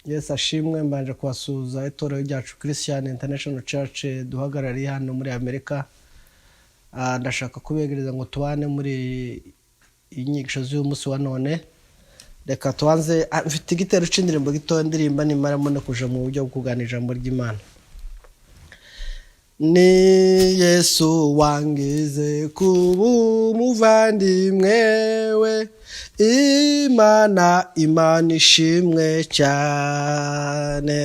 Yesu ashimwe. Mbanje kubasuhuza, itorero ryacu Christian International Church duhagarariye hano muri Amerika. Ndashaka kubegereza ngo tubane muri inyigisho z'uyu munsi wa none. Reka tubanze, mfite igitero c'indirimbo gitoya ndirimba, nimara mbone kuja mu buryo bwo kuganira ijambo ry'Imana. Ni Yesu wangize kuba umuvandimwe we. Imana, Imana ishimwe cyane.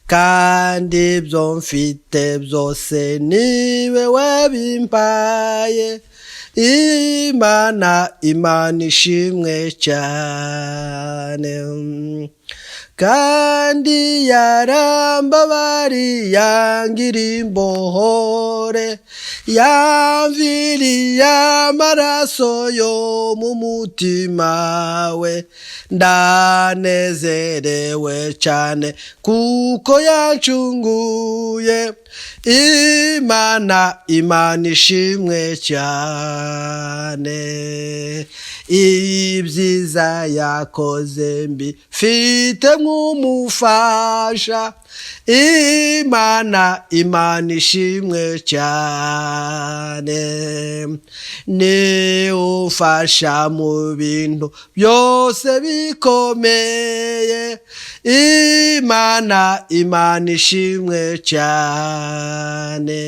Kandi ibyo mfite byose niwe wabimpaye. Imana, Imana ishimwe cyane. Kandi yarambabariye, yangira imbohore, yamviriye amaraso yo mu mutima we. Ndanezerewe cyane kuko yancunguye. Imana, Imana ishimwe cyane. Ibyiza yakoze mbifite nk'umufasha. Imana, Imana ishimwe cyane. Ni ufasha mu bintu byose bikomeye. Imana, Imana ishimwe cyane.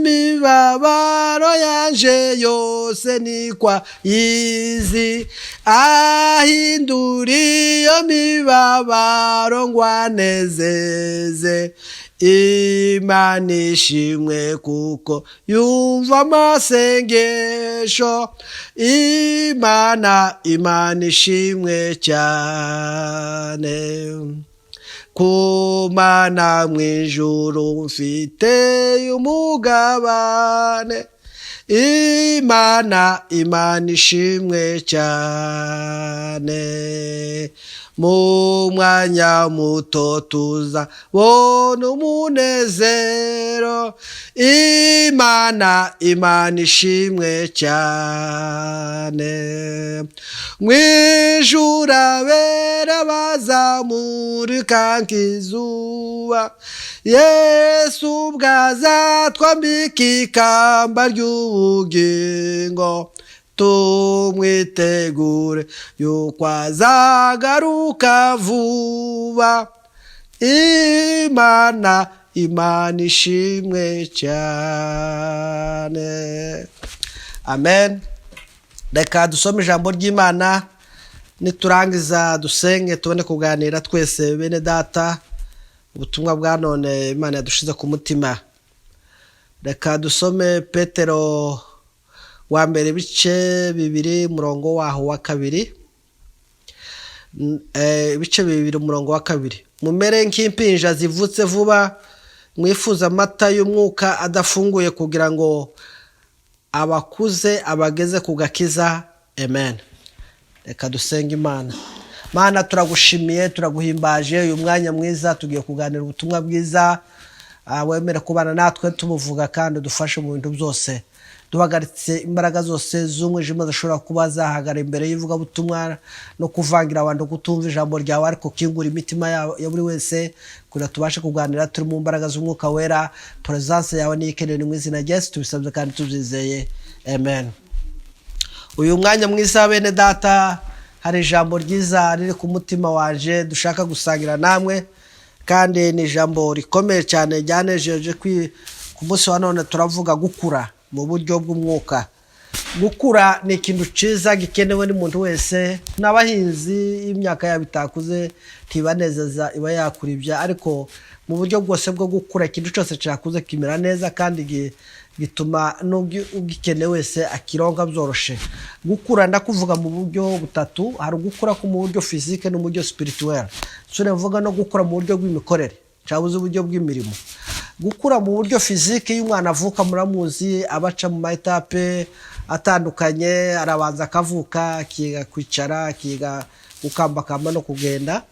Imibabaro yanje yose nikwa yizi, ahindura iyo mibabaro ngo anezeze. Imana ishimwe kuko yumva amasengesho. Imana, Imana ishimwe cyane. Ku Mana mw'ijuru mfite umugabane. Imana, Imana ishimwe cyane. Mu mwanya muto tuza bona umunezero. Imana, Imana ishimwe cyane. Mw'ijuru abera bazamurika nk'izuba. Yesu ubwazatwambika ikamba ry'ubugingo. Tumwitegure yuko azagaruka vuba. Imana, Imana ishimwe cyane. Amen. Reka dusome ijambo ry'Imana, niturangiza dusenge, tubone kuganira twese, bene Data, ubutumwa bwa none Imana yadushize ku mutima. Reka dusome Petero wa mbere, ibice 2, umurongo waho wa 2. Ibice 2, umurongo wa 2: "Mumere nk'impinja zivutse vuba, mwifuza amata y'umwuka adafunguye, kugira ngo abakuze abageze ku gakiza." Amen. Reka dusenge Imana. Mana, turagushimiye, turaguhimbaje uyu mwanya mwiza tugiye kuganira ubutumwa bwiza. Wemere kubana natwe tumuvuga kandi udufashe mu bintu byose. Duhagaritse imbaraga zose z'umwijima zishobora kuba zahagara imbere y'ivugabutumwa no kuvangira abantu kutumva ijambo ryawe, ariko kingura imitima ya buri wese kugira tubashe kuganira turi mu mbaraga z'Umwuka Wera. Presence yawe niyo ikenewe. Mu izina rya Yesu tubisabye kandi tubyizeye, amen. Uyu mwanya mwiza, bene Data, hari ijambo ryiza riri ku mutima waje dushaka gusangira namwe, kandi ni ijambo rikomeye cyane ryanejeje. Ku munsi wa none turavuga gukura mu buryo bw'umwuka. Gukura ni ikintu cyiza gikenewe n'umuntu wese. N'abahinzi, imyaka yabo itakuze ntibanezeza, iba yakuribya. Ariko mu buryo bwose bwo gukura, ikintu cyose cyakuze kimera neza kandi gituma n'ugikeneye wese akironka byoroshe. Gukura ndakuvuga mu buryo butatu: hari ugukura ko mu buryo physique no mu buryo spirituel, sure mvuga no gukura mu buryo bw'imikorere cyangwa uburyo bw'imirimo. Gukura mu buryo physique, iyo umwana avuka, muramuzi, abaca mu ma étapes atandukanye. Arabanza akavuka, akiga kwicara, akiga gukambakamba no kugenda.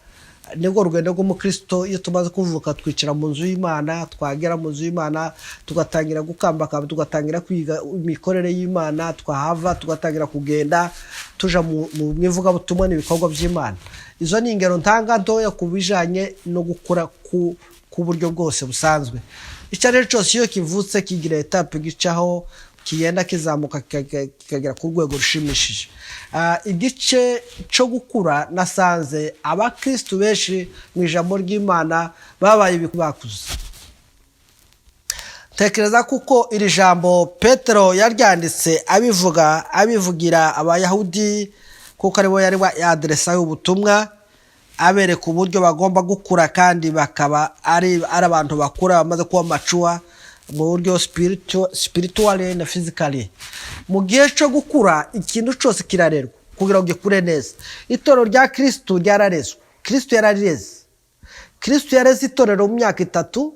Nibwo rugendo rw'umukristo. Iyo tumaze kuvuka, twicara mu nzu y'Imana. Twagera mu nzu y'Imana, tugatangira gukambakamba, tugatangira kwiga imikorere y'Imana. Twahava, tugatangira kugenda tuja mu ivugabutumwa n'ibikorwa by'Imana. Izo ni ingero ntanga ntoya ku bijanye no gukura ku buryo bwose busanzwe. Icyo ari cyo cyose, iyo kivutse kigira étape gicaho, kigenda kizamuka kikagera ku rwego rushimishije. Igice cyo gukura, nasanze abakristu benshi mu ijambo ry'Imana babaye bakuze. Tekereza kuko iri jambo Petero yaryanditse abivuga, abivugira Abayahudi, kuko aribo yari yaderesaho ubutumwa, abereka uburyo bagomba gukura kandi bakaba ari abantu bakura, bamaze kuba mature mu buryo spiritually na physically. Mu gihe cyo gukura, ikintu cyose kirarerwa kugira ngo gikure neza. Itorero rya Kirisitu ryararezwe, Kirisitu yararireze. Kirisitu yareze itorero mu myaka 3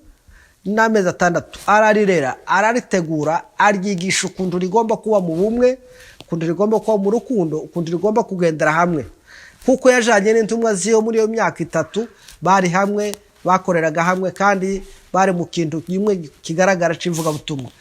n'amezi 6, ararirera, araritegura, aryigisha ukuntu rigomba kuba mu bumwe, ukuntu rigomba kuba mu rukundo, ukuntu rigomba kugendera hamwe, kuko yajyanye n'intumwa ziyo. Muri iyo myaka 3 bari hamwe, bakoreraga hamwe kandi bari mu kintu kimwe kigaragara cy'ivugabutumwa.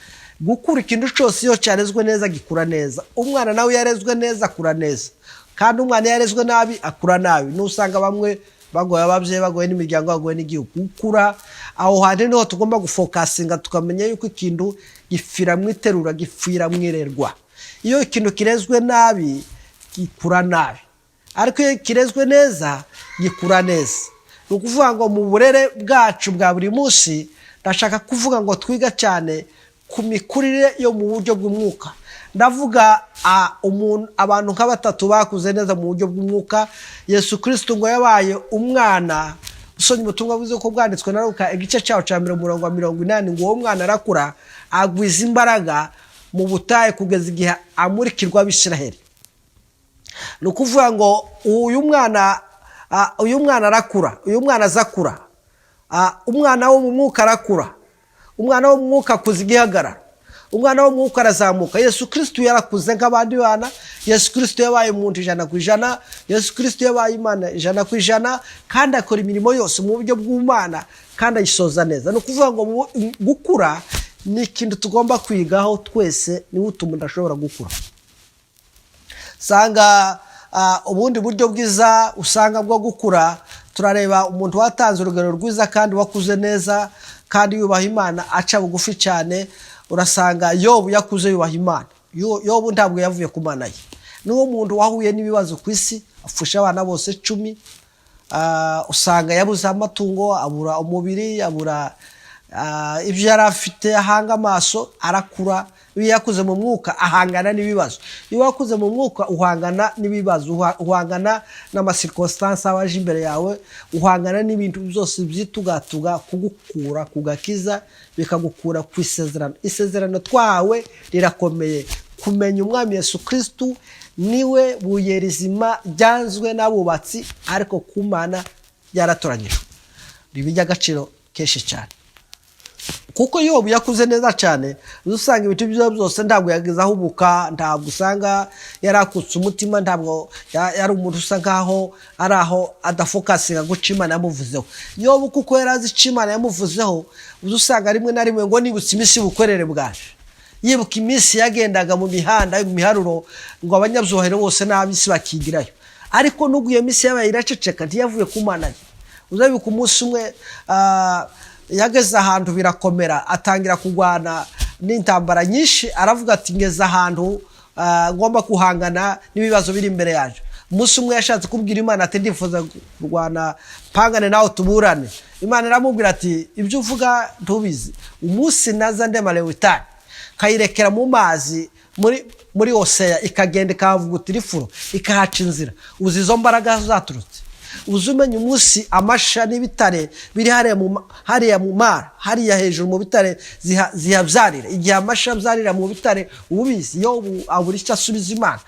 Gukura, ikintu cyose iyo cyarezwe neza gikura neza. Umwana nawe yarezwe neza akura neza, kandi umwana iyo yarezwe nabi akura nabi. N'usanga bamwe bagoye ababyeyi, bagoye n'imiryango, bagoye n'igihugu. Gukura, aho hantu niho tugomba gufocusinga, tukamenya yuko ikintu gipfira mu iterura, gipfira mu irerwa. Iyo ikintu kirezwe nabi gikura nabi, ariko iyo kirezwe neza gikura neza. Ni ukuvuga ngo mu burere bwacu bwa buri munsi, ndashaka kuvuga ngo twiga cyane ku mikurire yo mu buryo bw'umwuka. Ndavuga umuntu, abantu nka batatu bakuze neza mu buryo bw'umwuka. Yesu Kirisito ngo yabaye umwana. Usomye ubutumwa bwiza ko bwanditswe na Luka, igice cyawo cya mbere, umurongo wa 80, ngo uwo mwana arakura, agwiza imbaraga mu butayu kugeza igihe amurikirwa Abisiraheli. Ni ukuvuga ngo uyu mwana arakura, uyu mwana azakura. Umwana wo mu mwuka arakura, umwana wo mu mwuka akuza igihagararo, umwana wo mu mwuka arazamuka. Yesu Kirisitu yarakuze nk'abandi bana. Yesu Kirisitu yabaye umuntu 100%. Yesu Kirisitu yabaye Imana 100%, kandi akora imirimo yose mu buryo bw'Umwana kandi ayisoza neza. Ni ukuvuga ngo gukura ni ikintu tugomba kwigaho twese, niwe utuma umuntu ashobora gukura. Usanga ubundi buryo bwiza usanga bwo gukura, turareba umuntu watanze urugero rwiza kandi wakuze neza kandi yubaha Imana, aca bugufi cyane. Urasanga Yobu yakuze yubaha Imana. Yobu ntabwo yavuye ku Mana ye. Niwo muntu wahuye n'ibibazo ku isi, apfusha abana bose 10. Usanga yabuze amatungo, abura umubiri, abura ibyo yari afite, ahanga amaso, arakura. Iyo yakuze mu mwuka ahangana n'ibibazo. Iyo wakuze mu mwuka uhangana n'ibibazo, uhangana n'amacirconstances aba aje imbere yawe, uhangana n'ibintu byose byitugatuga kugukura ku gakiza, bikagukura ku isezerano. Isezerano twahawe rirakomeye. Kumenya Umwami Yesu Kirisitu, niwe buye rizima ryanzwe n'abubatsi, ariko ku Mana ryaratoranyijwe, riba iry'agaciro kenshi cyane. Kuko Yobu yakuze neza cyane, usanga ibintu byiza byose ntabwo yageze ahubuka, ntabwo usanga yarakutse umutima, ntabwo yari umuntu usa nkaho ari aho adafocusinga guca Imana yamuvuzeho. Yobu kuko yari azi icyo Imana yamuvuzeho, uza usanga rimwe na rimwe ngo nibutse iminsi y'ubukwerere bwaje, yibuka iminsi yagendaga mu mihanda, mu miharuro, ngo abanyabyuhahiro bose n'ab'isi bakigirayo. Ariko nubwo iyo minsi yabaye iraceceka, ntiyavuye ku Mana ye. Uzabibuka umunsi umwe yageze ahantu birakomera, atangira kurwana n'intambara nyinshi, aravuga ati: "Ngeze ahantu ngomba guhangana n'ibibazo biri imbere yaje." Umunsi umwe yashatse kubwira Imana ati: "Ndifuza kurwana, mpangane nawe, tuburane." Imana iramubwira ati: "Ibyo uvuga ntubizi. Umunsi naza ndema Lewitani, nkayirekera mu mazi muri océan, ikagenda ikahavugutira ifuro, ikahaca inzira, uzi izo mbaraga zaturutse? Uzi umenya umunsi amasha n'ibitare biri hariya mu mara, hariya hejuru mu bitare, zihabyarira, igihe amasha abyarira mu bitare, ubizi?" Iyo ubu abura icyo asubiza Imana.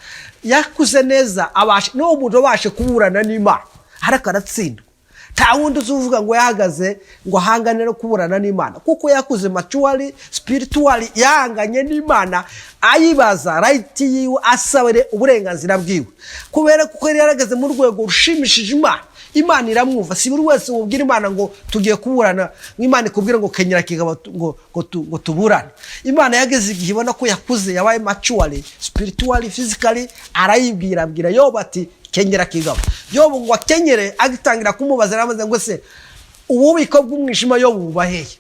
Yakuze neza, abasha, niwo muntu wabashe kuburana n'Imana ariko aratsindwa. Nta wundi uzi uvuga ngo yahagaze ngo ahangane no kuburana n'Imana, kuko yakuze maturely, spiritually. Yahanganye n'Imana ayibaza right yiwe, asaba uburenganzira bwiwe, kubera kuko yari yarageze mu rwego rushimishije Imana. Imana iramwumva. Si buri wese wubwira Imana ngo tugiye kuburana, Imana ikubwira ngo kenyera kigabo ngo tuburane. Imana yageze igihe ibona ko yakuze, yabaye maturely, spiritually, physically, arayibwira, abwira Yobu ati: Kenyera kigabo. Yobu ngo akenyere, agitangira kumubaza yaramaze ngo: "Se ububiko bw'umwijima, Yobu, buba hehe?"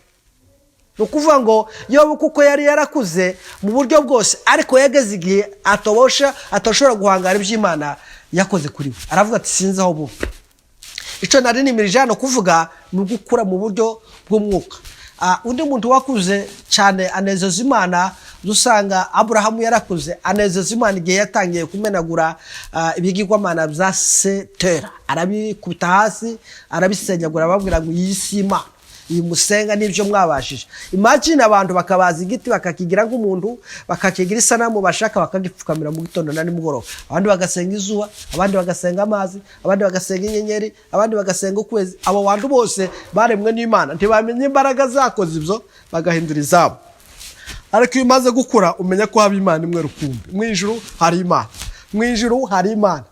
Ni ukuvuga ngo Yobu, kuko yari yarakuze mu buryo bwose, ariko yageze igihe atobosha, atashobora guhangara iby'Imana yakoze kuri we, aravuga ati: "Sinzi aho buba." Icyo nari nimirije hano kuvuga ni ugukura mu buryo bw'umwuka. Undi muntu wakuze cyane anezeza Imana, dusanga Aburahamu yarakuze anezeza Imana igihe yatangiye kumenagura ibigirwamana bya Setera, arabikubita hasi, arabisenyagura, ababwira ngo: "Iyi si Imana, iyi musenga n'ibyo mwabashije." Imagine, abantu bakabaza igiti bakakigira nk'umuntu, bakakigira isanamu bashaka, bakagipfukamira mu gitondo na nimugoroba. Abandi bagasenga izuba, abandi bagasenga amazi, abandi bagasenga inyenyeri, abandi bagasenga ukwezi. Abo bantu bose baremwe n'Imana, ntibamenye imbaraga zakoze ibyo, bagahindura izabo. Ariko iyo umaze gukura, umenya ko haba Imana imwe rukumbi. Mu ijuru hari Imana, mu ijuru hari Imana,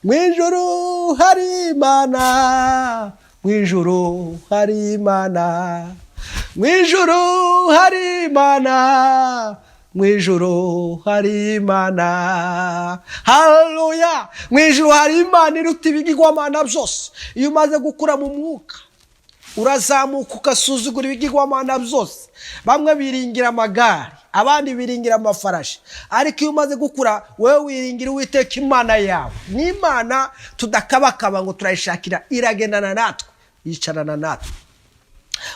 mu ijuru hari Imana, mu ijuru hari Imana, mu ijuru hari Imana, mu ijuru hari Imana. Haleluya! Mu ijuru hari Imana iruta ibigirwamana byose. Iyo umaze gukura mu mwuka, urazamuka ugasuzugura ibigirwamana byose. Bamwe biringira amagare, abandi biringira amafarashi, ariko iyo umaze gukura, wowe wiringira Uwiteka Imana yawe. Ni Imana tudakabakaba ngo turayishakira, iragendana natwe, yicarana natwe.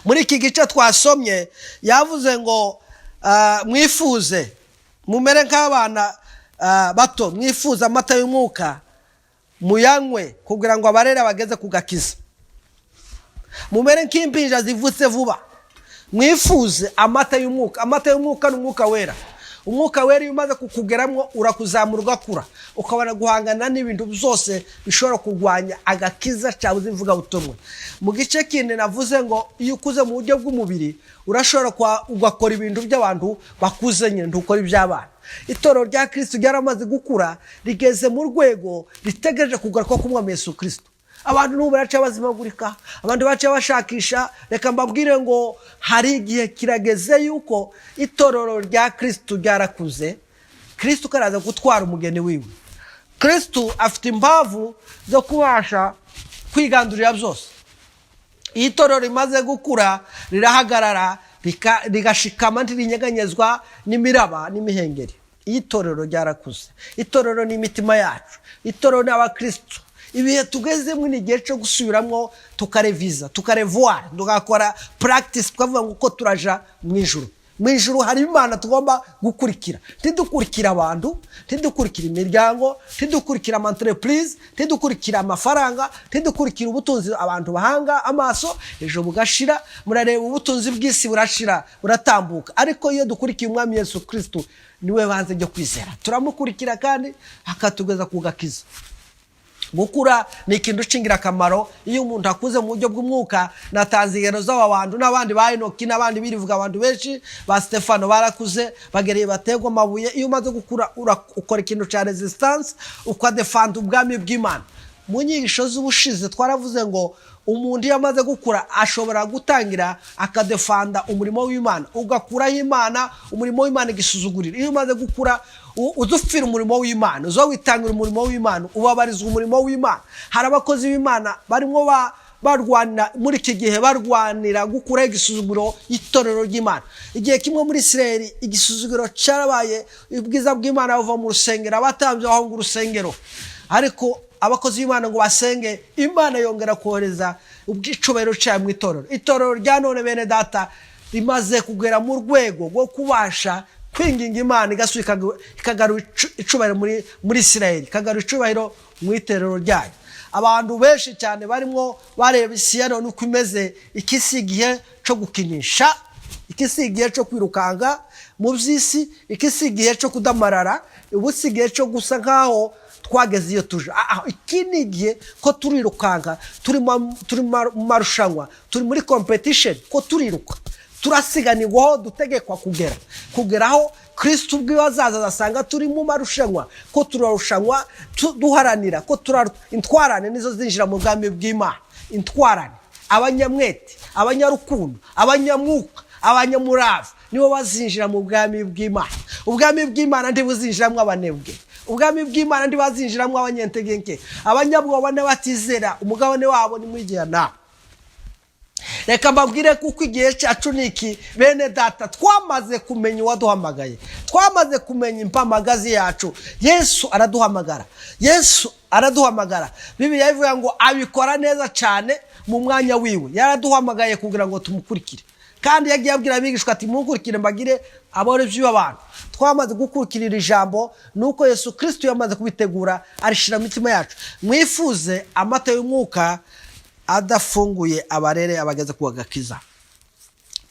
Muri iki gice twasomye yavuze ngo mwifuze, mumere nk'abana bato, mwifuze amata y'umwuka muyanywe kugira ngo abarere bageze ku gakiza. Mumere nk'impinja zivutse vuba, mwifuze amata y'umwuka. Amata y'umwuka ni Umwuka Wera. Umwuka Wera iyo umaze kukugeramo, urakuzamura, ugakura, ukabona guhangana n'ibintu byose bishobora kurwanya agakiza cyabuze ivugabutumwa. Mu gice kindi navuze ngo iyo ukuze mu buryo bw'umubiri, urashobora ugakora ibintu by'abantu bakuze nyine, ntukora iby'abana. Itorero rya Kirisitu ryaramaze gukura, rigeze mu rwego ritegereje kugaruka k'Umwami Yesu Kirisitu. Abantu n'ubu baraca bazimagurika, abantu baca bashakisha. Reka mbabwire ngo hari igihe kirageze yuko itorero rya Kirisitu ryarakuze, Kirisitu karaza gutwara umugeni wiwe. Kirisitu afite impamvu zo kubasha kwigandurira byose. Iyo itorero rimaze gukura, rirahagarara, rigashikama, ntirinyeganyezwa n'imiraba n'imihengeri. Iyo itorero ryarakuze, itorero ni imitima yacu, itorero ni abakirisitu. Ibihe tugezemo ni igihe cyo gusubiramo, tukareviza, tukarevuwara, tugakora practice, tukavuga ngo uko turaja mu ijuru. Mu ijuru hari Imana tugomba gukurikira. Ntidukurikire abantu, ntidukurikire imiryango, ntidukurikire ama entreprise, ntidukurikire amafaranga, ntidukurikire ubutunzi abantu bahanga amaso, ejo bugashira. Murareba, ubutunzi bw'isi burashira, buratambuka. Ariko iyo dukurikiye Umwami Yesu Kirisitu, niwe banze ryo kwizera, turamukurikira kandi akatugeza ku gakiza. Gukura ni ikintu cy'ingirakamaro. Iyo umuntu akuze mu buryo bw'umwuka, natanze ingero z'aba bantu n'abandi ba Enoki n'abandi birivuga, abantu benshi ba Stefano barakuze, bagereye baterwa amabuye. Iyo umaze gukura, ukora ikintu cya resistance, ukadefanda ubwami bw'Imana. Mu nyigisho z'ubushize twaravuze ngo umuntu iyo amaze gukura, ashobora gutangira akadefanda umurimo w'Imana, ugakuraho Imana, umurimo w'Imana igisuzuguriro. Iyo umaze gukura, uza upfira umurimo w'Imana, uza witangira umurimo w'Imana, ubabarizwa umurimo w'Imana. Hari abakozi b'Imana barimo barwanira muri iki gihe, barwanira gukuraho igisuzuguro y'itorero ry'Imana. Igihe kimwe muri Isirayeli igisuzuguro cyarabaye, ubwiza bw'Imana buva mu rusengero, abatambyi bahunga urusengero. Ariko abakozi b'Imana ngo basenge, Imana yongera kohereza ubwicubahiro cyayo mu itorero. Itorero rya none, bene data, rimaze kugera mu rwego rwo kubasha kwinginga Imana igasubira ikagarura icubahiro muri Isirayeli, ikagarura icubahiro mu itorero ryayo. Abantu benshi cyane barimo bareba isi ya none uko imeze. Iki si igihe cyo gukinisha, iki si igihe cyo kwirukanga mu by'isi, iki si igihe cyo kudamarara, ubu si igihe cyo gusa nkaho twageze iyo tuje. Iki ni igihe ko turirukanka, turi mu marushanwa, turi muri competition, ko turiruka, turasiganirwaho dutegekwa kugeraho Kirisitu ubwiwe azaza, azasanga turi mu marushanwa, ko turarushanwa, duharanira ko intwarane nizo zinjira mu bwami bw'Imana. Intwarane, abanyamwete, abanyarukundo, abanyamwuka, abanyamurava nibo bazinjira mu bwami bw'Imana. Ubwami bw'Imana ntibuzinjiramo abanebwe. Ubwami bw'Imana ntibazinjiramo abanyentegenke, abanyabwoba n'abatizera, umugabane wabo ni muri gehinomu. Reka mbabwire, kuko igihe cyacu ni iki, bene data. Twamaze kumenya uwaduhamagaye, twamaze kumenya impamagazi yacu. Yesu araduhamagara, Yesu araduhamagara. Bibiliya ivuga ngo abikora neza cyane mu mwanya wiwe. Yaraduhamagaye kugira ngo tumukurikire, kandi yagiye abwira abigishwa ati: "Munkurikire mbagire abarobyi b'abantu." Twamaze gukurikirira ijambo, ni uko Yesu Kirisito yamaze kubitegura, arishyira mu mitima yacu. Mwifuze amata y'umwuka adafunguye, abarere abageze ku gakiza.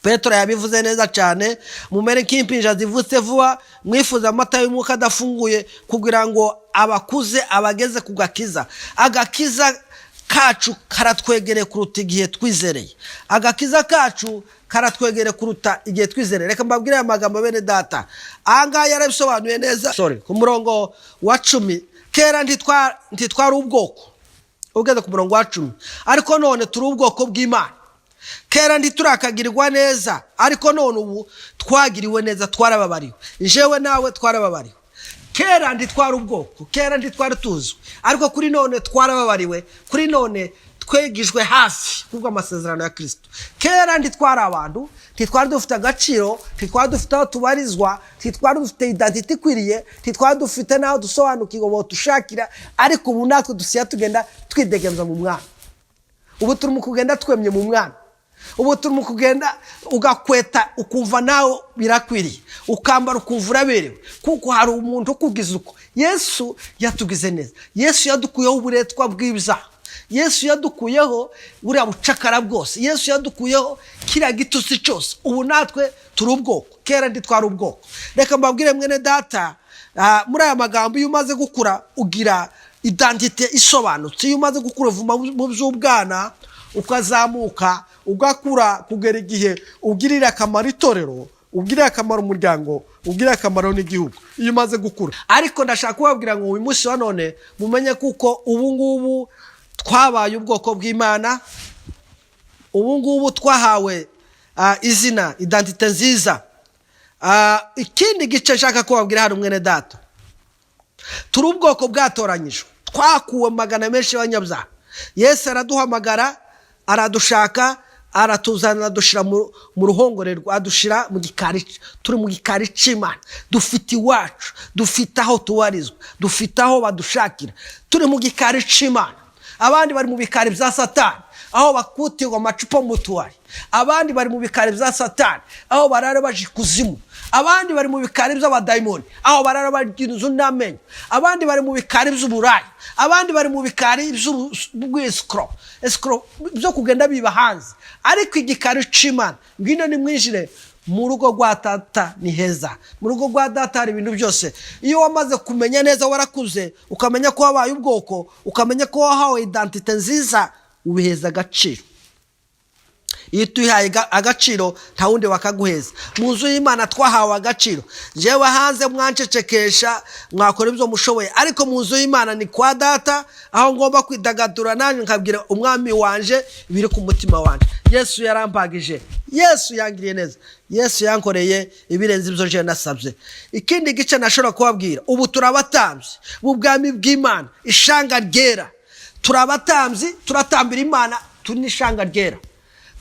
Petero yabivuze neza cyane: "Mumere nk'impinja zivutse vuba, mwifuza amata y'umwuka adafunguye, kugira ngo abakuze abageze ku gakiza." Agakiza kacu karatwegereye kuruta igihe twizereye. Agakiza kacu karatwegereye kuruta igihe twizereye. Reka mbabwire aya magambo, bene data. Aha ngaha yarabisobanuye neza, sorry, ku murongo wa 10: "Kera ntitwari ubwoko," ugeze ku murongo wa 10, "ariko none turi ubwoko bw'Imana. Kera ntiturakagirwa neza, ariko none ubu twagiriwe neza, twarababariwe." Njyewe nawe twarababariwe. Kera ntitwari ubwoko, kera ntitwari tuzwi, ariko kuri none twarababariwe, kuri none twegijwe hafi kubw'amasezerano ya Kirisito. Kera ntitwari abantu, ntitwari dufite agaciro, ntitwari dufite aho tubarizwa, ntitwari dufite identité ikwiriye, ntitwari dufite n'aho dusobanukirwa dushakira, ariko ubu natwe dusigaye tugenda twidegemza mu mwana. Ubu turi mu kugenda twemye mu mwana. Ubu turi mu kugenda ugakweta ukumva nawe birakwiriye, ukambara ukumva uraberewe, kuko hari umuntu ukugize uko. Yesu yatugize neza. Yesu yadukuyeho uburetwa bw'ibyaha. Yesu yadukuyeho buriya bucakara bwose. Yesu yadukuyeho kiriya gitutsi cyose. Ubu natwe turi ubwoko, kera ntitwari ubwoko. Reka mbabwire, mwene data, muri aya magambo: iyo umaze gukura ugira identité isobanutse. Iyo umaze gukura uva mu by'ubwana, ukazamuka, ugakura kugera igihe ugirira akamaro itorero, ugirira akamaro umuryango, ugirira akamaro n'igihugu, iyo umaze gukura. Ariko ndashaka kubabwira ngo uyu munsi wa none mumenye kuko ubu ngubu twabaye ubwoko bw'Imana. Ubu ngubu twahawe izina, identité nziza. Ikindi gice nshaka kubabwira hano, mwene data, turi ubwoko bwatoranyijwe, twakuwe mu magana menshi y'abanyabyaha. Yesu araduhamagara, aradushaka, aratuzana, adushyira mu ruhongore, adushyira mu gikari. Turi mu gikari cy'Imana, dufite iwacu, dufite aho tubarizwa, dufite aho badushakira. Turi mu gikari cy'Imana. Abandi bari mu bikari bya Satani, aho bakutirwa amacupa mu tubari. Abandi bari mu bikari bya Satani, aho barara baje ikuzimu. Abandi bari mu bikari by'abadayimoni, aho barara barya inzu n'amenyo. Abandi bari mu bikari by'uburaya. Abandi bari mu bikari by'ubwesikoro escroc, byo kugenda biba hanze. Ariko igikari c'Imana: "Ngwino nimwinjire mu rugo rwa data, ni heza. Mu rugo rwa data hari ibintu byose." Iyo wamaze kumenya neza, warakuze, ukamenya ko wabaye ubwoko, ukamenya ko wahawe identité nziza, ubiheza agaciro. Iyo tuyihaye agaciro, nta wundi wakaguheza. Mu nzu y'Imana twahawe agaciro. Njyewe hanze mwancecekesha, mwakora ibyo mushoboye, ariko mu nzu y'Imana ni kwa data, aho ngomba kwidagadura nanjye nkabwira umwami wanje ibiri ku mutima wanje. Yesu yarampagije, Yesu yangiriye neza, Yesu yankoreye ibirenze ibyo nje nasabye. Ikindi gice nashobora kubabwira: ubu turabatambyi b'ubwami bw'Imana, ishanga ryera. Turabatambyi, turatambira Imana, turi n'ishanga ryera.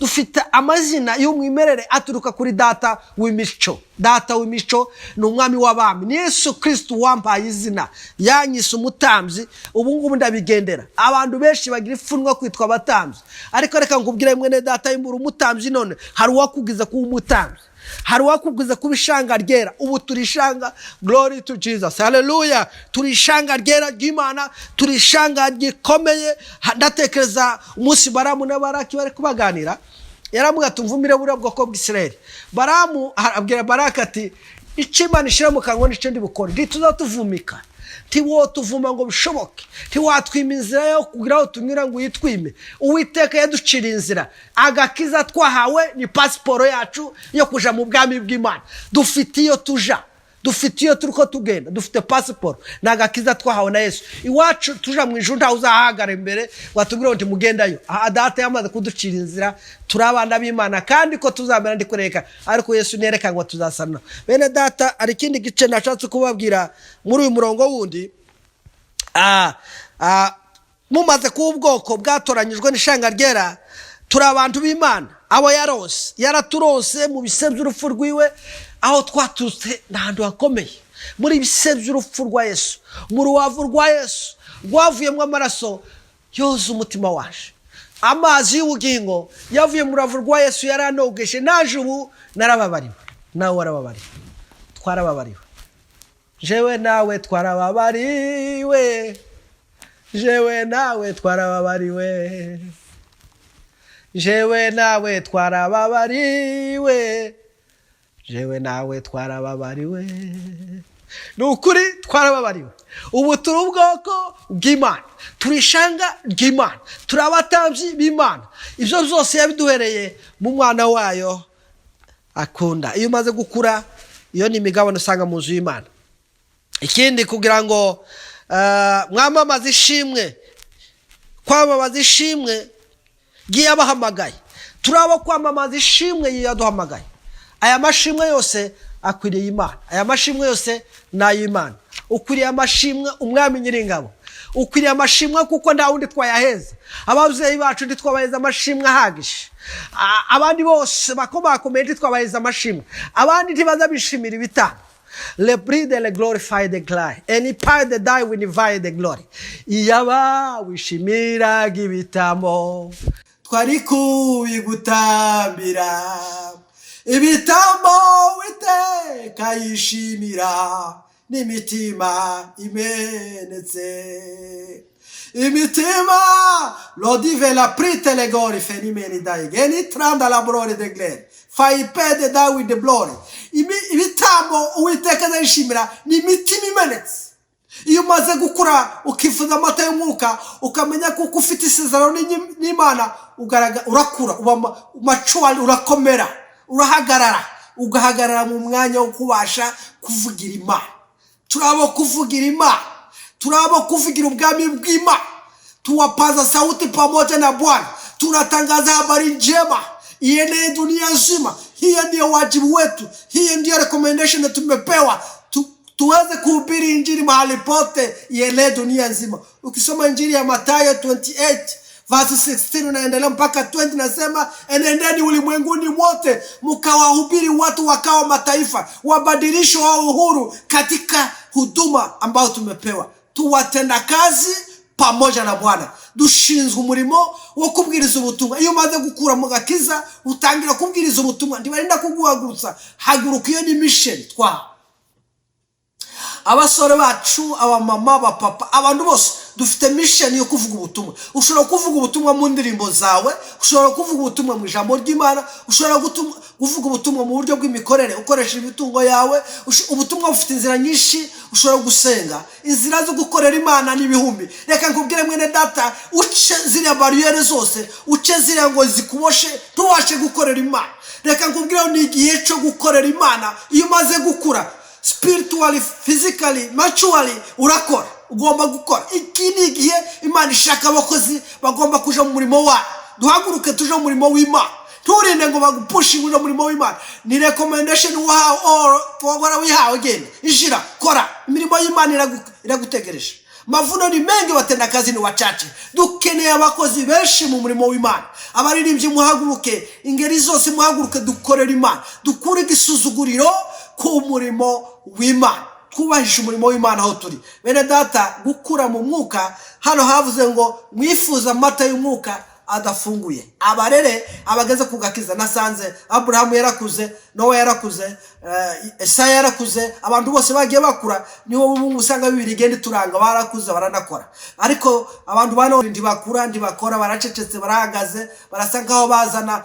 Dufite amazina y'umwimerere aturuka kuri data w'imico. Data w'imico ni umwami w'abami, ni Yesu Kirisitu wampaye izina, yanyise umutambyi. Ubu ngubu ndabigendera. Abantu benshi bagira ipfunwe kwitwa abatambyi, ariko reka nkubwire, mwene data, imbura umutambyi none hari uwakugize kuba umutambyi, hari uwakubwiza kuba ishanga ryera. Ubu turi ishanga. Glory to Jesus, haleluya! Turi ishanga ryera ry'Imana, turi ishanga rikomeye. Ndatekereza umunsi Baramu na Baraki bari kubaganira, yaramubwira ati: "Mvumire buriya bwoko bw'Isirayeli." Baramu abwira Baraki ati: "Icyo Imana ishyira mu kanwa nicyo ndi bukore. Ntituzatuvumika, ntiwotuvuma ngo bishoboke, ntiwatwima inzira yo kugira aho tunyura ngo uyitwime. Uwiteka yaduciriye inzira." Agakiza twahawe ni pasiporo yacu yo kuja mu bwami bw'Imana. Dufite iyo tuja. Dufite iyo turi ko tugenda, dufite pasiporo, ni agakiza twahawe na Yesu. Iwacu tuja mu ijuru, ntawe uzahagara imbere watubwira ngo mugendayo. Aha Data yamaze kuducira inzira, turi abana b'Imana, kandi ko tuzamera ndi kureka, ariko Yesu nereka ngo tuzasana. Bene Data, hari ikindi gice nashatse kubabwira muri uyu murongo wundi. Mumaze kuba ubwoko bwatoranyijwe n'ishanga ryera, turi abantu b'Imana, abo yarose, yaraturose mu bise by'urupfu rwiwe. Aho twaturutse ni ahantu hakomeye, muri bise by'urupfu rwa Yesu, mu rubavu rwa Yesu rwavuyemo amaraso yoza umutima waje. Amazi y'ubugingo yavuye mu rubavu rwa Yesu yaranogeshe. Naje ubu narababariwe, nawe warababariwe, twarababariwe. Jewe nawe twarababariwe, jewe nawe twarababariwe, jewe nawe twarababariwe, jewe nawe twarababariwe. Ni ukuri twarababariwe. Ubu turi ubwoko bw'Imana, turi ishanga ry'Imana, turi abatambyi b'Imana. Ibyo byose yabiduhereye mu mwana wayo akunda. Iyo umaze gukura, iyo ni imigabane usanga mu nzu y'Imana. Ikindi, kugira ngo mwamamaze ishimwe, kwamamaza ishimwe ry'iyabahamagaye. Turi abo kwamamaza ishimwe yaduhamagaye. Aya mashimwe yose akwiriye Imana, aya mashimwe yose ni ay'Imana. Ukwiriye amashimwe, Umwami Nyiringabo, ukwiriye amashimwe, kuko nta wundi twayaheza. Ababyeyi bacu ntitwabaheza amashimwe ahagije. Abandi bose bakomakomeye ntitwabaheza amashimwe. Abandi ntibaza bishimira ibitambo. Le prix de le glorify the glory and pay the die we the glory. Iyaba wishimiraga ibitambo, twari kubigutambira. Ibitambo Witeka yishimira n'imitima imenetse, imitima lodive la prite le gori fenimeni daigeni tranda la brore de glere fayipede dawidi blore. Ibitambo Uwiteka azayishimira ni imitima imenetse. Iyo umaze gukura, ukifuza amata y'umwuka, ukamenya kuko ufite isezerano n'Imana, urakura, uba mature, urakomera, urahagarara, ugahagarara mu mwanya wo kubasha kuvugira Imana. Turi abo kuvugira Imana, turi abo kuvugira ubwami bw'Imana. Tuwapaza sauti pamoja na Bwana, tunatangaza habari njema ienee dunia nzima. Hiyo ndiyo wajibu wetu, hiyo ndiyo recommendation tumepewa, tuweze kuhubiri injili mahali pote, ienee dunia nzima. Ukisoma Injili ya Mathayo 28 verse 16 unaendelea mpaka 20, nasema enendeni ulimwenguni mwote mkawahubiri watu wakawa mataifa, wabadilishwe wao uhuru katika huduma ambayo tumepewa. Tuwatenda kazi pamoja na Bwana. Dushinzwe umurimo wo kubwiriza ubutumwa. Iyo umaze gukura mu gakiza, utangira kubwiriza ubutumwa. Ntibarinda kuguhagurutsa, haguruka. Iyo ni mission twahawe. Abasore bacu, abamama, abapapa, abantu bose dufite mission yo kuvuga ubutumwa. Ushobora kuvuga ubutumwa mu ndirimbo zawe, ushobora kuvuga ubutumwa mu ijambo ry'Imana, ushobora kuvuga ubutumwa mu buryo bw'imikorere ukoresha imitungo yawe. Ubutumwa bufite inzira nyinshi. Ushobora gusenga. Inzira zo gukorera Imana n'ibihumbi. Reka nkubwire, mwene Data, uce ziriya bariyeri zose, uce ziriya ngo zikuboshe ntubashe gukorera Imana. Reka nkubwire, ni igihe cyo gukorera Imana. Iyo umaze gukura spiritually, physically, maturely, urakora, ugomba gukora. Iki ni igihe Imana ishaka abakozi bagomba kuja mu murimo wayo. Duhaguruke tuje mu murimo w'Imana. Nturinde ngo bagupushinge uje mu murimo w'Imana. Ni recommendation wahawe or warawihawe. Genda, injira, kora imirimo y'Imana, iragutegereje. Mavuno ni mengi, watendakazi ni wachache. Dukeneye abakozi benshi mu murimo w'Imana. Abaririmbyi muhaguruke, ingeri zose muhaguruke, dukorere Imana, dukure igisuzuguriro ku murimo w'Imana, twubahishe umurimo w'Imana aho turi. Bene Data, gukura mu mwuka, hano havuze ngo mwifuze amata y'umwuka adafunguye, abarere abageze ku gakiza. Nasanze Aburahamu yarakuze, Nowa yarakuze, Esaya yarakuze, abantu bose bagiye bakura. Niho ubu usanga Bibiri igenda ituranga, barakuze, baranakora. Ariko abantu bano ntibakura, ntibakora, baracecetse, barahagaze, barasa nkaho bazana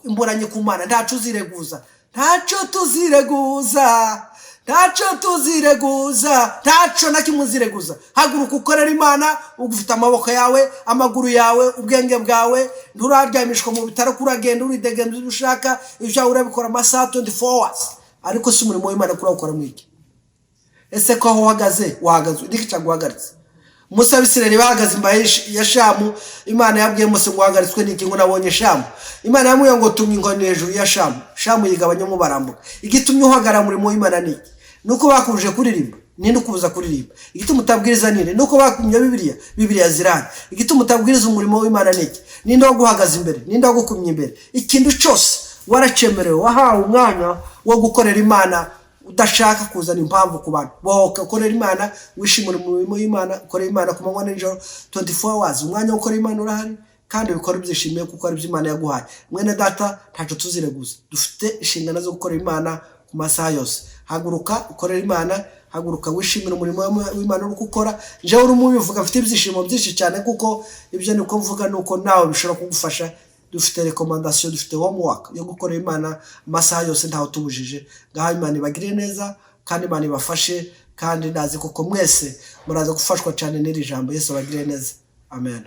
imburanyi ku Mana. Ntaco uzireguza, ntaco tuzireguza, ntaco tuzireguza, ntaco na kimwe uzireguza. Haguruka ukorera Imana. Ufite amaboko yawe, amaguru yawe, ubwenge bwawe, nturaryamishwa mu bitaro, kuragenda, uridegemza ibyo ushaka, ibyawe urabikora amasaha 24 hours. Ariko si umurimo w'Imana kurawukora mwiki? Ese ko aho uhagaze wahagaze niki cyaguhagaritse? Musa, Abisirayeli bahagaze imbere ya Shamu. Imana yabwiye Mose ngo: "Uhagaritswe n'iki?" Ngo: "Nabonye Shamu." Imana yamubwiye ngo: "Tumye inkoni hejuru ya Shamu." Shamu yigabanyamo, barambuka. Igitumye uhagarara umurimo w'Imana ni iki? Ni uko bakubuje kuririmba? Ninde ukubuza kuririmba? Igituma utabwiriza ninde? Ni uko bakumye Bibiliya? Bibiliya zirahari. Igituma utabwiriza umurimo w'Imana ni iki? Ninde waguhagaze imbere? Ninde wagukumye imbere? Ikintu cyose waracemerewe, wahawe umwanya wo gukorera Imana udashaka kuzana impamvu ku bantu. Bohoka, ukorera Imana, wishimira umurimo w'Imana, ukorera Imana ku manywa nijoro, 24 hours. Umwanya wo gukorera Imana urahari, kandi ubikora ubyishimiye kuko ari ibyo Imana yaguhaye. Mwene data, ntacyo tuzireguza, dufite inshingano zo gukorera Imana ku masaha yose. Haguruka ukorera Imana, haguruka wishimira umurimo w'Imana uri gukora. Njyewe urimo ubivuga mfite ibyishimo byinshi cyane, kuko ibyo niko mvuga nuko nawe bishobora kugufasha. Dufite recommandation, dufite homework yo gukorera Imana amasaha yose, ntawe tubujije. Ngaho Imana ibagirire neza kandi Imana ibafashe, kandi ndazi kuko mwese muraza gufashwa cyane n'iri jambo. Yesu abagirire neza, amen.